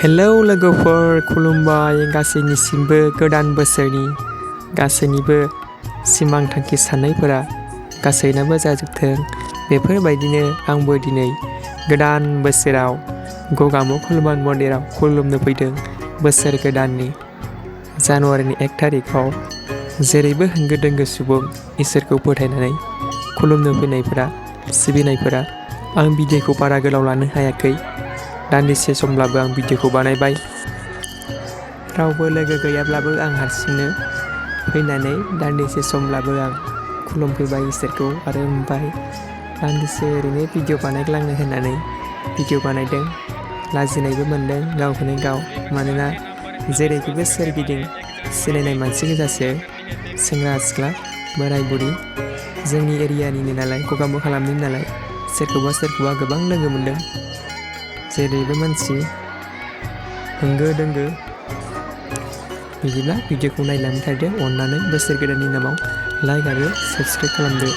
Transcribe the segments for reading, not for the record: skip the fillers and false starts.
Hello लोगोफोर, खुलुमबाय गासैनिसिमबो गोदान बोसोरनि गासैनिबो सिमां थांखि साननायफोरा गासैनाबो जाजोबथों। बेफोरबायदिनो आंबो दिनै गोदान बोसोराव गगामुख हनुमान मन्दिराव खुलुमनो फैदों। बोसोर गोदाननि जानुवारिनि 1 थारिखआव जेरैबो होंगो दोंगो सुबुं इसोरखौ फोथायनानै खुलुमनो फैनायफोरा सिबिनायफोरा आं भिडिअखौ बारा गोलाव लानो हायाखै। दान्दिसे समब्लाबो आं भिडिअखौ बानायबाय। रावबो लोगो गैयाब्लाबो आं हारसिंनो फैनानै दान्दिसे समब्लाबो आं खुलुमफैबाय इसोरखौ आरो ओमफ्राय दान्दिसे ओरैनो भिडिअ बानायग्लांनो होननानै भिडिअ बानायदों। लाजिनायबो मोनदों गावखौनो गाव, मानोना जेरैखिबो सोरगिदिं सिनायनाय मानसि गोजासो, सेंग्रा सिख्ला बोराय बुरि जोंनि एरियानिनो नालाय, गगामुख हालामनि नालाय, सोरखौबा गोबां लोगो मोनदों। जेरैबो मानसि होंगो दोंगो। बिदिब्ला भिडिअखौ नायलांबाय थादो अननानै। बोसोर गोदाननि नामाव लाइक आरो साबस्क्राइब खालामदो।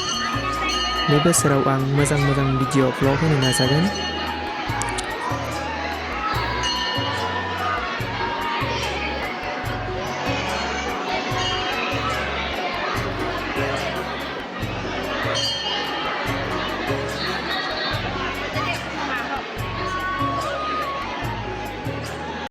बे बोसोराव आं मोजां भिडिअ ब्लग होनो नाजागोन।